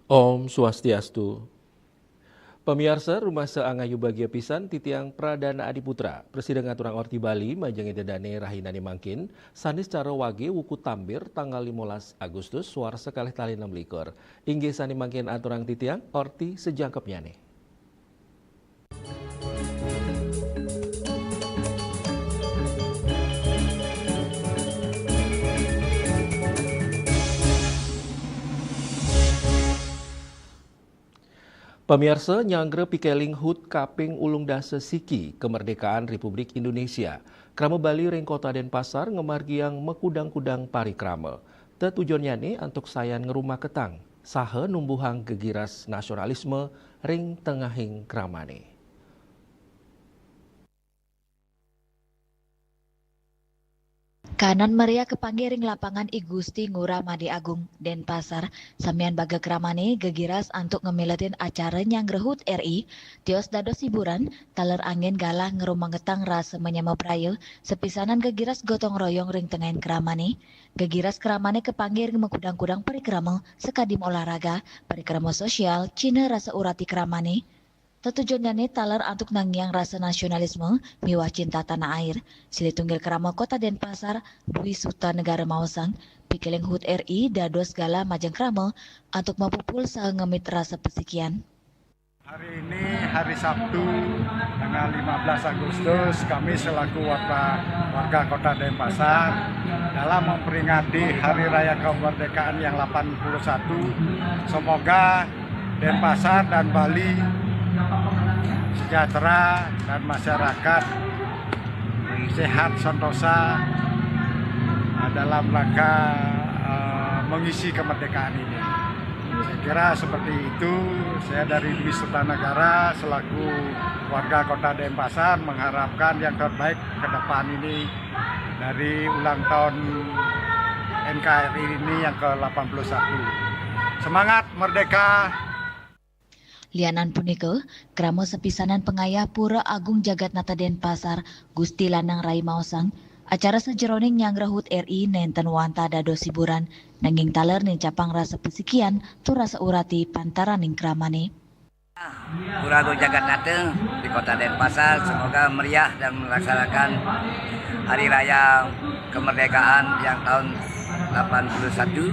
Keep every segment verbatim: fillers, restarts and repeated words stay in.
Om Swastiastu. Pamiarsa, rumasa angayu bagia pisan titiang Pradana Adiputra. Prasida ngaturang orti Bali majeng Ida Dane rahinane mangkin, sane sacara wage wuku Tambir tanggal limolas Agustus warsa kalih tali enam likur. Inggih sane mangkin aturang titiang orti sajangkepnyane. Pamiarsa, nyanggra pikeling hut kaping ulung dasa siki kemerdekaan Republik Indonesia. Krama Bali ring Kota Denpasar ngamargiang makudang-kudang parikrama. Tetujonnyane antuk sayan ngrumaketang saha numbuhang gegiras nasionalisme ring tengahing kramane. Kanan meriah kapanggih ring lapangan I Gusti Ngurah Madé Agung, Denpasar, samian baga kramane gegiras antuk ngamiletin acara nyanggra hut R I, tios dados hiburan, taler anggen galah ngrumangetang rasa manyama braya, sapisanan gegiras gotong royong ring tengahing kramane. Gegiras kramane kapanggih ring makudang-kudang parikrama, sakadi maolahraga, parikrama sosial, cihna rasa urati kramane. Tetujonnyane taler antuk nangiang rasa nasionalisme miwah cinta tanah air. Silih tunggil krama Kota Denpasar, Dwi Suta Negara maosang, pikeling hut R I dados galah majeng krama antuk mapupul saha ngemit rasa pasikian. Hari ini, hari Sabtu, tanggal lima belas Agustus, kami selaku warga, warga Kota Denpasar dalam memperingati Hari Raya Kemerdekaan yang delapan puluh satu, semoga Denpasar dan Bali sejahtera dan masyarakat sehat sentosa, eh, dalam rangka, eh, mengisi kemerdekaan ini. Saya kira seperti itu. Saya dari Dwi Suta Negara selaku warga Kota Denpasar mengharapkan yang terbaik ke depan ini dari ulang tahun N K R I ini yang ke delapan puluh satu. Semangat merdeka! Lianan punika, krama sapisanan pangayah Pura Agung Jagatnata Denpasar, Gusti Lanang Rai maosang, acara sajeroning nyanggra hut R I nenten wantah dados hiburan, nanging taler nincapang rasa pasikian tur rasa urati pantaraning kramane. Pura Agung Jagatnata di Kota Denpasar, semoga meriah dan melaksanakan Hari Raya Kemerdekaan yang tahun delapan puluh satu.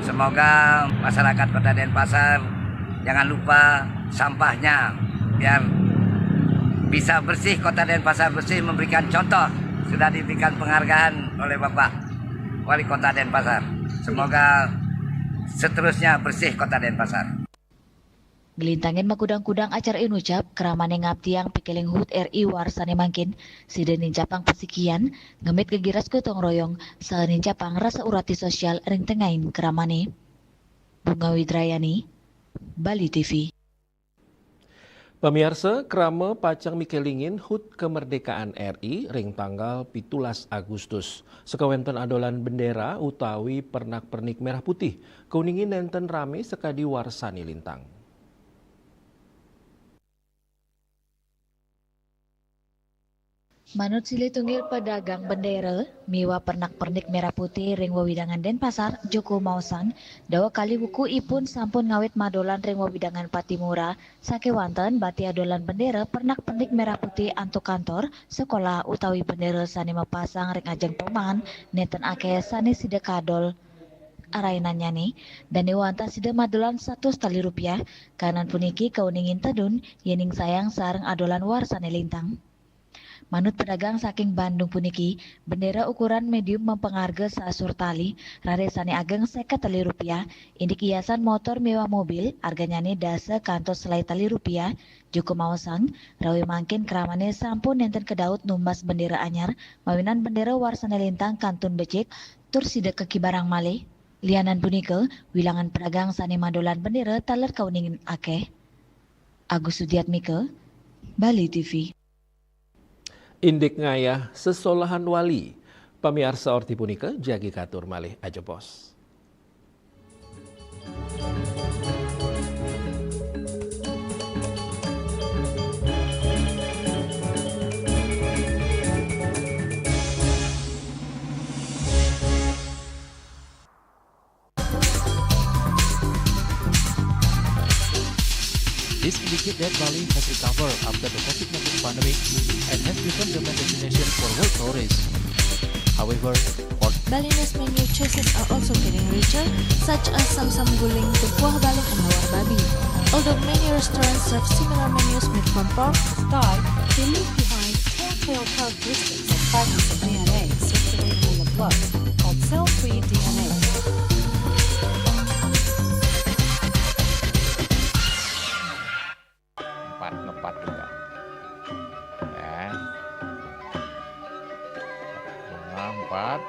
Semoga masyarakat Kota Denpasar jangan lupa sampahnya, biar bisa bersih, Kota Denpasar bersih, memberikan contoh. Sudah diberikan penghargaan oleh Bapak Wali Kota Denpasar. Semoga seterusnya bersih Kota Denpasar. Nglintangin makudang-kudang acara inucap, kramane ngaptiang pikeling hut R I warsane mangkin, sida nincapang pasikian, ngemit gegiras gotong royong, saha nincapang rasa urati sosial ring tengahing kramane. Bunga Widrayani, Bali T V. Pamiarsa, krama pacang mikelingin hut kemerdekaan R I ring tanggal pitulas Agustus. Sakawenten adolan bendera utawi pernak-pernik merah putih, kauningin nenten rame sakadi warsane lintang. Manut silih tunggil pedagang bendera miwah pernak-pernik merah putih ring wewidangan Denpasar, Joko maosang, daweg kalih wuku ipun sampun ngawit madolan ring wewidangan Pattimura, sakewanten bati adolan bendera pernak-pernik merah putih antuk kantor, sekolah utawi bendera sane mapasang ring ajeng perumahan nenten akeh sane sida kadol arainannyane, dane wantah sida madolan satus tali rupiah, kanan puniki kauningin tedun yening sayang sareng adolan warsane lintang. Manut pedagang saking Bandung puniki, bendera ukuran medium mapangarga saasur tali, raris sane ageng seket tali rupiah, indik hiasan motor miwah mobil, arganyane dasa kantos selae tali rupiah, Joko maosang, rawi mangkin kramane sampun nenten kadaut numbas bendera anyar, mawinan bendera warsane lintang kantun becik, tur sida kakibarang malih. Lianan punika, wilangan pedagang sane madolan bendera taler kauningin akeh. Agus Sudiatmika, Bali T V. Indik ngayah sesolahan wali. Pamiarsa, orti punika jagi katur malih ajebos. Indicate that Bali has recovered after the COVID nineteen pandemic and has become the main destination for world tourists. However, for Balinese menu choices are also getting richer, such as samsam guling, kuah baling, and lawar babi. Although many restaurants serve similar menus made from pork, Thai, they leave behind telltale characteristics of fragments of D N A circulating in the blood called cell-free D N A. Empat, ngepat juga. Ya. Bunga empat.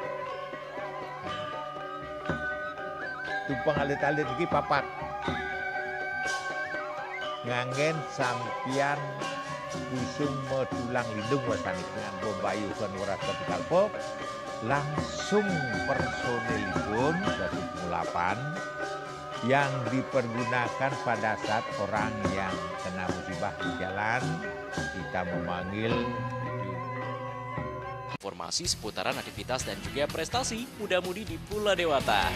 Tumpeng alit-alit iki papat. Nganggen sampiyan busung metulang lindung wasani dengan bombayu kan weras kapital pop, langsung personilipun dadi pengulapan yang dipergunakan pada saat orang yang kena musibah di jalan, kita memanggil. Informasi seputaran aktivitas dan juga prestasi muda-mudi di Pulau Dewata.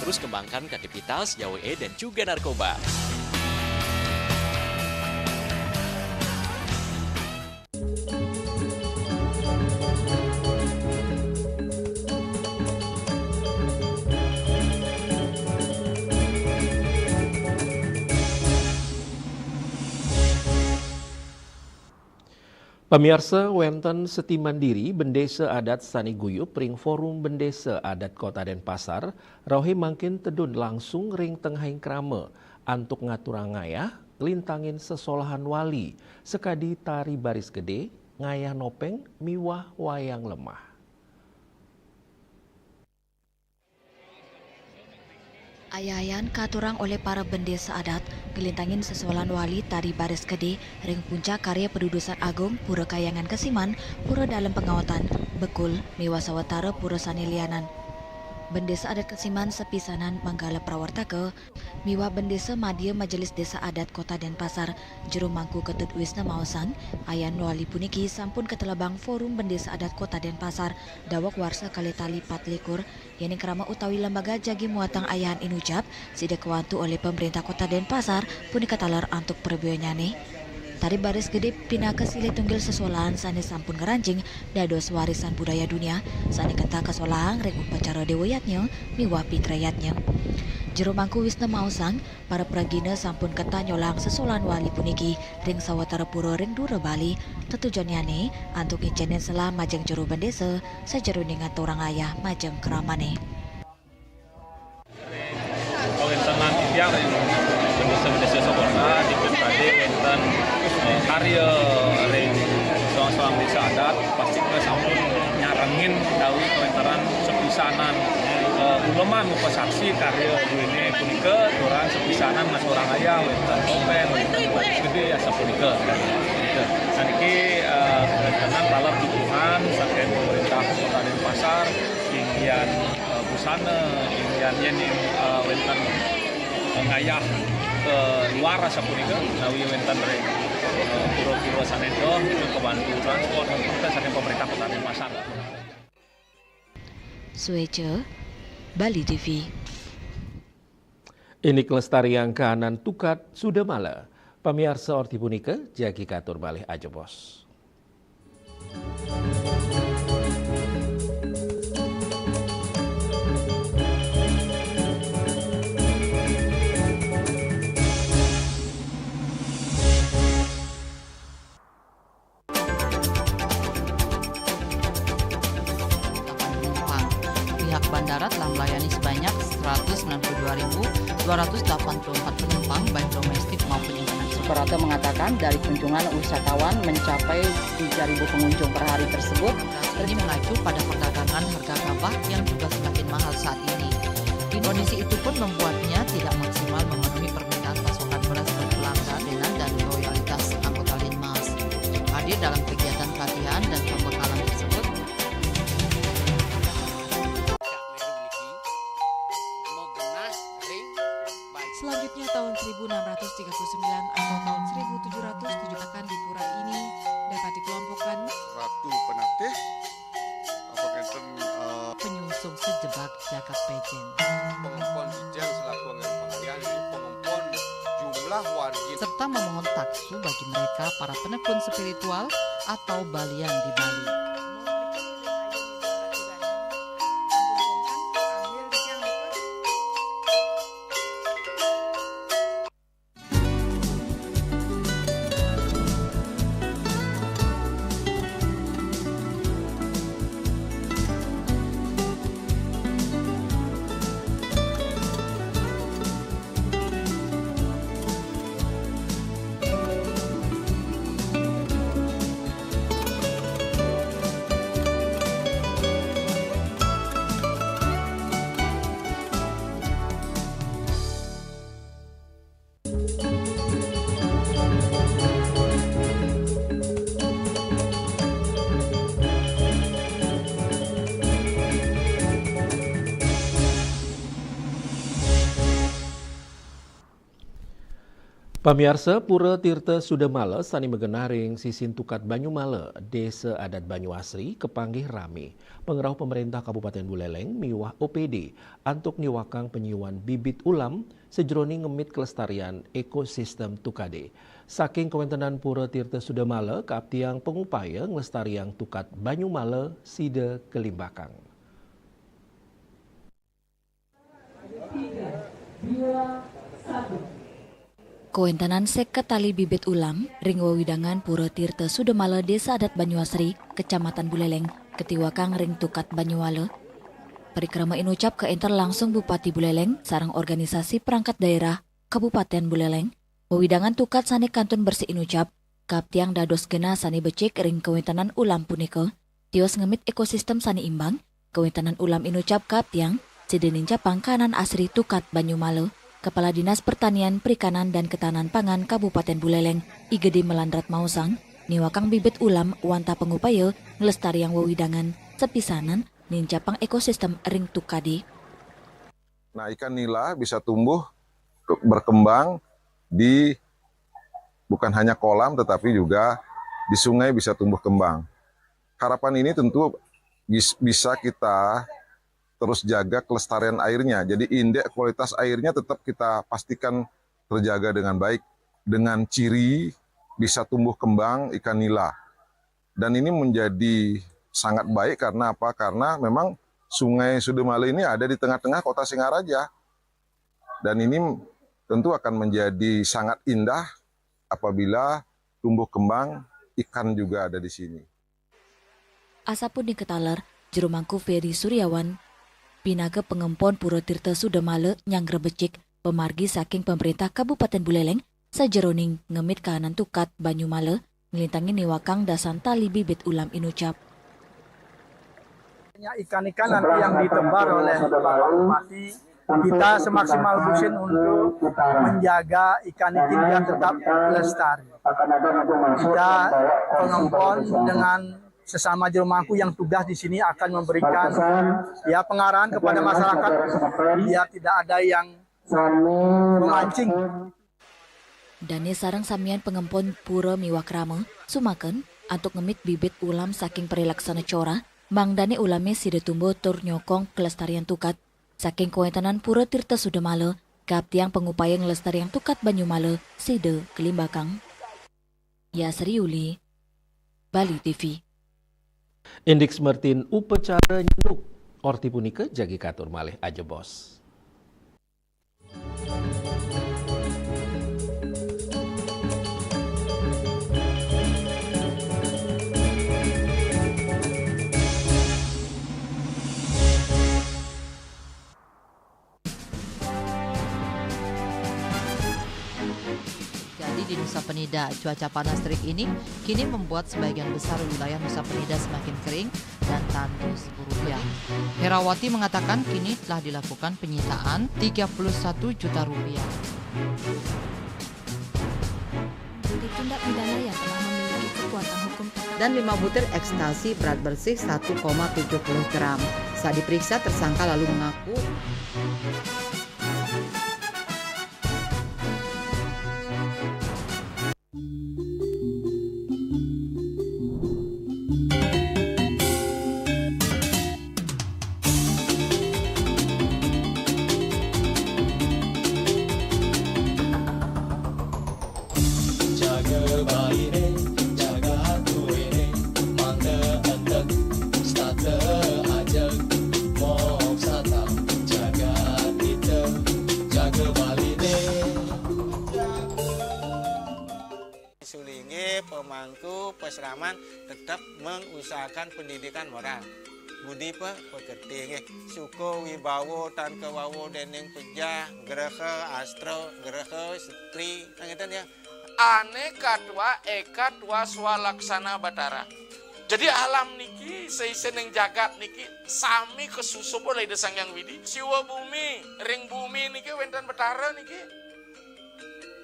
Terus kembangkan kreativitas, gawe dan juga narkoba. Pamiarsa, wenten Seti Mandiri, bendesa adat sane guyub ring Forum Bendesa Adat Kota Denpasar, rauh mangkin tedun langsung ring tengahing krama antuk ngaturang ngayah, nglintangin sesolahan wali, sakadi tari baris gede, ngayah nopeng, miwah wayang lemah. Ayah-ayahan katurang olih para bendesa adat, nglintangin sesolahan wali tari baris gede ring puncak karya padudusan agung Pura Kahyangan Kesiman, Pura Dalem Pangaotan, Bekul, miwah sawatara pura sane lianan. Bendesa adat Kesiman sapisanan manggala prawartaka, miwah bendesa madya Majelis Desa Adat Kota Denpasar, Jero Mangku Ketut Wisna maosang, ayahan wali puniki sampun katelebang Forum Bendesa Adat Kota Denpasar, daweg warsa kalih tali patlikur, yening krama utawi lembaga jagi muatang ayahan inucap, sida kawantu olih Pemerintah Kota Denpasar, punika taler antuk prabeyannyane. Tari baris gede pinaka silih tunggil sesolahan sane sampun ngranjing dados warisan budaya dunia, sane ketah kasolahang ring upacara Dewa Yadnya miwah Pitra Yadnya. Jero Mangku Wisna maosang, para pragina sampun ketah nyolahang sesolahan wali puniki ring sawatara pura ring dura Bali, tetujonnyane antuk ngicenin selah majeng jero bendesa, sajeroning ngaturang ayah majeng kramane. Kawentenan titiang ring bendesa-bendesa sampurna, dipun badhe wenten, eh, karya ring soang-soang desa adat, pasti kita sampun nyarengin utawi kawentenan sapisanan, eh, uleman upasaksi karya duene punika, katurang sapisanan ngaturang ayah, wenten topeng, wenten baris gede, asapunika. Saniki, eh, kawentenan taler dukungan saking pemerintah Kota Denpasar, inggihan eh, busana, inggihan yening, eh, wenten, eh, ngayah ka luar asapunika, menawi wenten ring, eh, pura-pura sane doh, itu kabantu transport, wenten saking pemerintah Kota Denpasar. Sueca, Bali T V. Indik nglestariang kahanan tukad Sudamala. Pamiarsa, orti punika jagi katur malih ajebos. Pihak bandara telah melayani sebanyak seratus sembilan puluh dua ribu dua ratus delapan puluh empat penumpang, baik domestik maupun internasional. Suprapto mengatakan dari kunjungan wisatawan mencapai tiga ribu pengunjung per hari tersebut. Ini mengacu pada perdagangan harga gabah yang juga semakin mahal saat ini. Kondisi itu pun membuatnya tidak maksimal memenuhi permintaan pasokan beras ke pelanggan dan loyalitas anggota Linmas. Hadir dalam kegiatan pelatihan dan pembekalan tersebut, Ini dapat dikelompokkan Ratu Penatih, apa kenten, eh, penyungsung sejebak jagat pejeng. Pengempon Dijang selaku anggaran pengayaan, jadi pengempon jumlah wargi. Serta memohon taksu bagi mereka para penekun spiritual atau balian di Bali. Pamiarsa, Pura Tirta Sudamala sane magenah ring sisin Tukat Banyumala, Desa Adat Banyuasri, kapanggih rame. Pangrauh Pamarentah Kabupaten Buleleng miwah O P D antuk niwakang panyiuan bibit ulam sajeroning ngemit kelestarian ekosistem tukade. Saking kawentenan Pura Tirta Sudamala kaaptiang pangupaya nglestariang Tukat Banyumala sida kalimbakang. Kawentenan seket tali bibit ulam ring wewidangan Pura Tirta Sudamala, Desa Adat Banyuasri, Kecamatan Buleleng, katiwakang ring Tukat Banyuala. Parikrama inucap kaenter langsung Bupati Buleleng sareng organisasi perangkat daerah Kabupaten Buleleng. Wewidangan tukat sane kantun bersih inucap kaaptiang dados genah sane becik ring kawentenan ulam punika, tios ngemit ekosistem sane imbang. Kawentenan ulam inucap kaaptiang sida nincapang kahanan asri Tukat Banyumala. Kepala Dinas Pertanian, Perikanan, dan Ketahanan Pangan Kabupaten Buleleng, I Gede Melandrat maosang, niwakang bibit ulam wantah pangupaya nglestariang wewidangan, sapisanan nincapang ekosistem ring tukade. Nah, ikan nila bisa tumbuh, ke-, berkembang di bukan hanya kolam tetapi juga di sungai bisa tumbuh kembang. Harapan ini tentu bis-, bisa kita terus jaga kelestarian airnya. Jadi indeks kualitas airnya tetap kita pastikan terjaga dengan baik, dengan ciri bisa tumbuh kembang ikan nila. Dan ini menjadi sangat baik karena apa? Karena memang Sungai Sudamala ini ada di tengah-tengah kota Singaraja. Dan ini tentu akan menjadi sangat indah apabila tumbuh kembang ikan juga ada di sini. Asapunika taler, Jero Mangku Ferry Suryawan, pinaka pangempon Pura Tirta Sudamala nyanggra becik pamargi saking Pamarentah Kabupaten Buleleng, sajeroning ngemit kahanan Tukat Banyumala, nglintangin niwakang dasan tali bibit ulam inucap. Banyak ikan-ikan nanti yang ditebar oleh Bapak Bupati, kita semaksimal mungkin untuk menjaga ikan ini biar tetap lestari. Kita pengempon dengan sesama jero mangku yang tugas di sini akan memberikan, ya, pengarahan kepada masyarakat biar tidak ada yang memancing. Dane sareng samian pangempon pura miwah krama sumaken antuk ngemit bibit ulam saking Parilaksana Cora, mangdane ulame sida tumbuh tur nyokong kelestarian tukat. Saking kawentenan Pura Tirta Sudamala, kaaptiang pangupaya nglestariang Tukat Banyumala sida kalimbakang. Yasri Uli, Bali T V. Indik semertin upacara nyenduk. Orti punika jagi katur malih ajebos. Jadi di Nusa Penida, cuaca panas terik ini kini membuat sebagian besar wilayah Nusa Penida semakin kering dan tandus. Rupiah. Herawati mengatakan kini telah dilakukan penyitaan tiga puluh satu juta rupiah. Jadi tindak pidana yang telah memiliki kekuatan hukum tetap. Dan lima butir ekstasi berat bersih satu koma tujuh puluh gram. Saat diperiksa, tersangka lalu mengaku. pemangku, pesraman tetap mengusahakan pendidikan moral. Budi pe-, pekerti nggih. Suka wibawa tan kawawa dening pejah, graha, astra, graha, setri, ngeten ya. Ane katwa eka twa swalaksana Batara. Jadi alam niki, seisening jagat niki sami kasusup oleh Ida Sang Hyang Widi. Siwa bumi, ring bumi niki wenten Batara niki.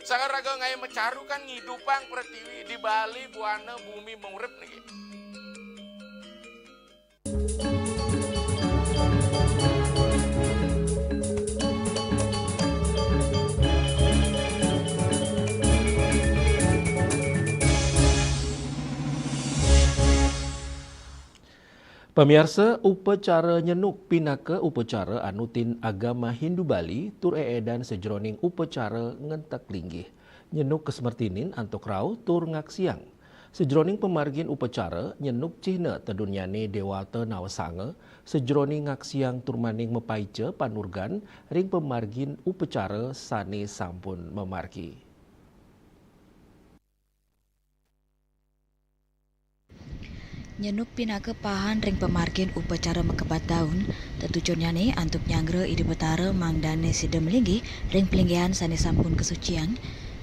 Sang raga ngae macaru kan ngidupang pretiwi, di Bali buana bumi murip niki. Pamiarsa, upacara nyenuk pinaka upacara anutin agama Hindu Bali tur eedan sajroning upacara ngentek linggih. Nyenuk kasemertinin antuk rauh tur ngaksiang. Sajroning pamargin upacara, nyenuk cihna tedunnyane dewata nawasanga, sajroning ngaksiang turmaning mapaica panurgan ring pamargin upacara sane sampun mamargi. Nyenuk pinaka pahan ring pamargin upacara makebat daun, tetujonnyane antuk nyanggra Ida Betara mangdane sida malinggih ring palinggihan sane sampun kasuciang.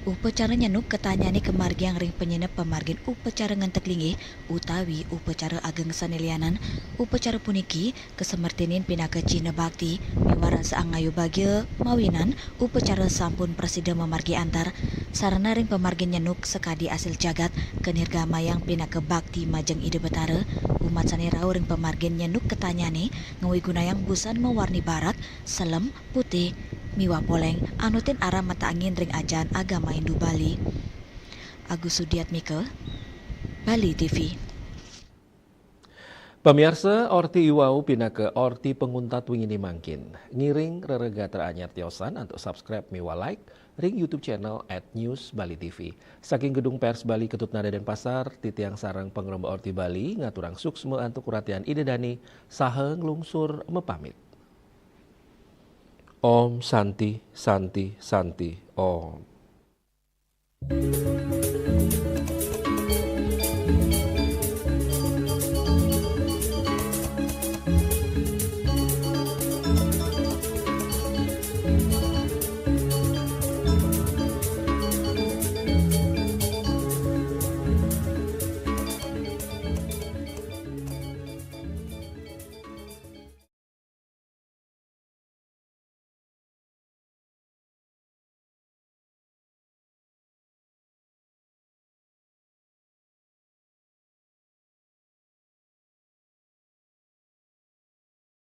Upacara nyenuk ketanyane kamargiang ring panyinep pamargin upacara ngentek linggih utawi upacara ageng sane lianan. Upacara puniki kasemertinin pinaka cihna bakti miwah rasa angayu bagia mawinan upacara sampun prasida mamargi antar. Sarana ring pamargin nyenuk sakadi asil jagat kanirgamayang pinaka bakti majeng Ida Betara. Umat sane rauh ring pamargin nyenuk ketanyane ngawigunayang busan mawarni barak, selem, putih, miwah poleng anutin aram mata angin ring ajaan agama Hindu Bali. Agus Sudiatmika, Bali T V. Pamiarsa, orti iwau pinaka orti panguntat wingine mangkin. Ngiring reregatar anyar tiosan antuk subscribe miwah like ring YouTube channel at News Bali T V. Saking Gedung Pers Bali Ketut Nada Denpasar, titiang sareng pangremba Orti Bali ngaturang suksma antuk ratian Ida Dane saha nglungsur mapamit. Om Santi, Santi, Santi, Om.